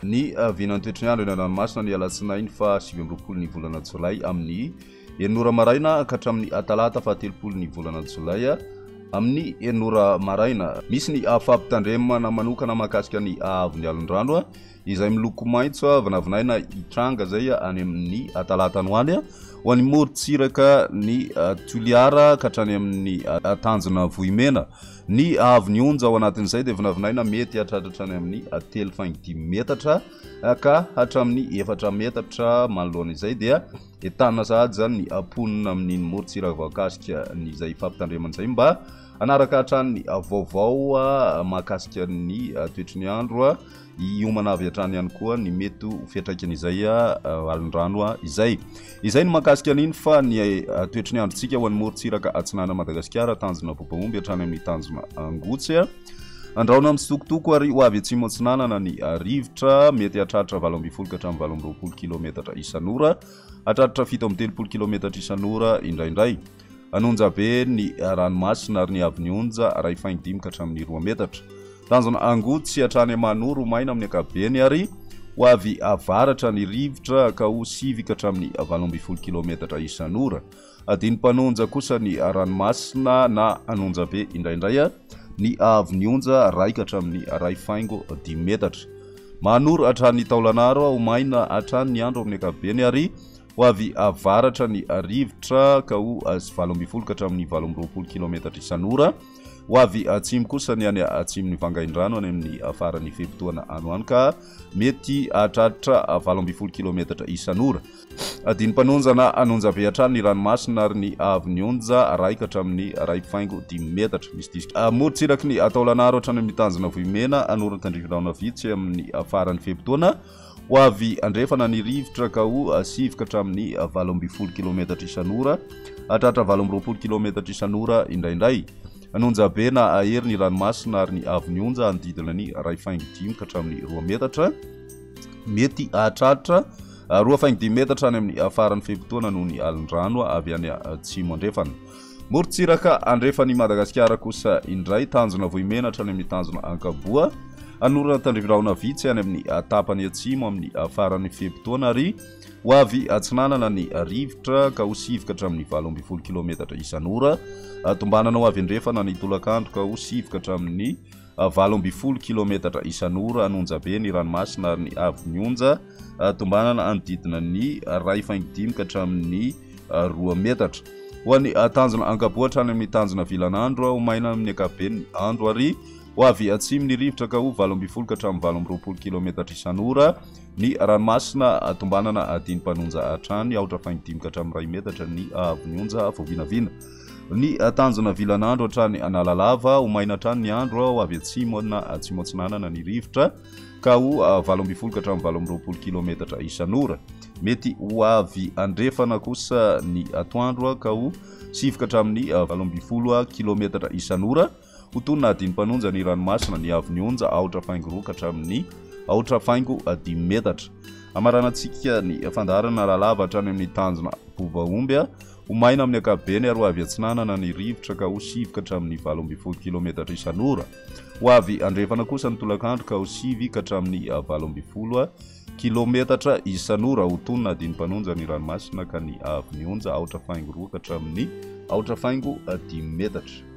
Ny vinan'ny toetry ny andro eny an-dranomasina ny alatsinainy faha 29 ny volana jolay amin'ny enina ora maraina ka hatramin'ny talata faha 30 ny volana jolay amin'ny enina ora maraina. Misy ny fampitandremana manokana mahakasika ny haavon'ny alon-drano izay miloko maitso vinavinaina hitranga izay any amin'ny talata any ho any ho an'ny morontsiraka ny Toliara ka hatrany amin'ny tanjona Vohimena. Ny haavon'ny onja ao anatin'izay dia vinavinaina mety hahatratra hatrany amin'ny 3,5 metatra ka hatramin'ny 4 metatra. Manoloana izay dia entanina sahady izany ny mponina amin'iny morontsiraka voakasika ny izay fampitandremana izay mba hanaraka hatrany ny vaovao mahakasika ny toetry ny andro. Hiomana avy hatrany ihany koa ny mety ho fiantraikan'izay alin-drano izay. Izay no mahakasika an'iny fa ny toetry ny androntsika ho an'ny morontsiraka atsinanan'i Madagasikara, tanjona Bobahomby hatrany amin'ny tanjona Angotsy. Andrahona mitsitokotoko ary ho avy atsimo atsinanana ny rivotra, mety hahatratra 18 ka hatramin'ny 28 kilometatra isan'ora, hahatratra 37 kilometatra isan'ora indraindray. An'onja be ny ranomasina ary ny haavon'ny onja 1,5 ka hatramin'ny 2 metatra. Tanjona Angotsy hatrany Manoro maina amin'ny ankapobeny ary ho avy avaratra ny rivotra ka ho 9 ka hatramin'ny 18 kilometatra isan'ora. Adino mpanonja kosa ny ranomasina na an'onja be indraindray ny haavon'ny onja 1 ka hatramin'ny 1,5 metatra. Manoro hatrany Taolanaro ho maina hatrany ny andro amin'ny ankapobeny ary Ho avy avaratra ny rivotra ka ho 18 ka hatramin'ny 28 kilometatra isan'ora. Ho avy atsimo kosa ny any atsimon'ny Vangaindrano any amin'ny faran'ny fe-potoana any ho any ka mety hahatratra 18 kilometatra isan'ora. Adin'ny mpanonja na anonja be hatrany ny ranomasina ary ny haavon'ny onja 1 ka hatramin'ny 1,5 metatra. Misy disika morontsiraky ny Taolanaro hatrany amin'ny tanjona Vohimena, Anorontandrifindrahona vitsy amin'ny faran'ny fe-potoana. Ho avy andrefana ny rivotra ka ho 9 ka hatramin'ny 18 kilometatra isan'ora, hahatratra 28 kilometatra isan'ora indraindray. An'onja be na ahery ny ranomasina ary ny haavon'ny onja hanodidina ny 1,5 ka hatramin'ny 2 metatra. Mety hahatratra 2,5 metatra any amin'ny faran'ny fe-potoana noho ny alin-drano avy any atsimo andrefana. Morontsiraka andrefan'i Madagasikara kosa indray, tanjona Vohimena hatrany amin'ny tanjona Ankaboa, hanorina tandrivirahona vitsy any amin'ny tapany atsimo amin'ny faran'ny fe-potoana ary ho avy atsinanana ny rivotra ka ho 9 ka hatramin'ny 18 kilometatra isan'ora. Tombanana ho avy andrefana ny tolakandro ka ho 9 ka hatramin'ny 18 kilometatra isan'ora an'Onjabe ny ranomasina ary ny haavon'ny onja tombanana hanodidina ny 1,5 ka hatramin'ny 2 metatra. Ho an'ny tanjona Ankaboa hatrany amin'ny tanjona Vilanandro, ho maina amin'ny ankapobeny ny andro ary ho avy atsimo ny rivotra ka ho 18 ka hatramin'ny 28 kilometatra isan'ora ny ranomasina tombanana adiny mpanonja hatrany 4,5 ka hatramin'ny 1 metatra ny haavon'ny onja vao vinavina. Ny tanjona vilan'andro hatrany Analalava, ho maina hatrany ny andro, ho avy atsimo na atsimo atsinanana ny rivotra ka ho 18 ka hatramin'ny 28 kilometatra isan'ora. Mety ho avy andrefana kosa ny atoandro ka ho 9 ka hatramin'ny 18 kilometatra isan'ora. Ho toy ny nahadini-mpanonja ny ranomasina, ny haavon'ny onja 4,2 ka hatramin'ny 4,5 metatra. Hamaranantsika ny fandaharana rahalava hatrany amin'ny tanjona Bobaomby. Ho maina amin'ny ankapobeny ary ho avy atsinanana ny rivotra ka ho 9 ka hatramin'ny 18 kilometatra isan'ora. Ho avy andrefana kosa ny tolakandro ka ho 9 ka hatramin'ny 18 kilometatra isan'ora. Ho tonona adin'ny mpanonja ny ranomasina ka ny haavon'ny onja 4,2 ka hatramin'ny 4,5 metatra.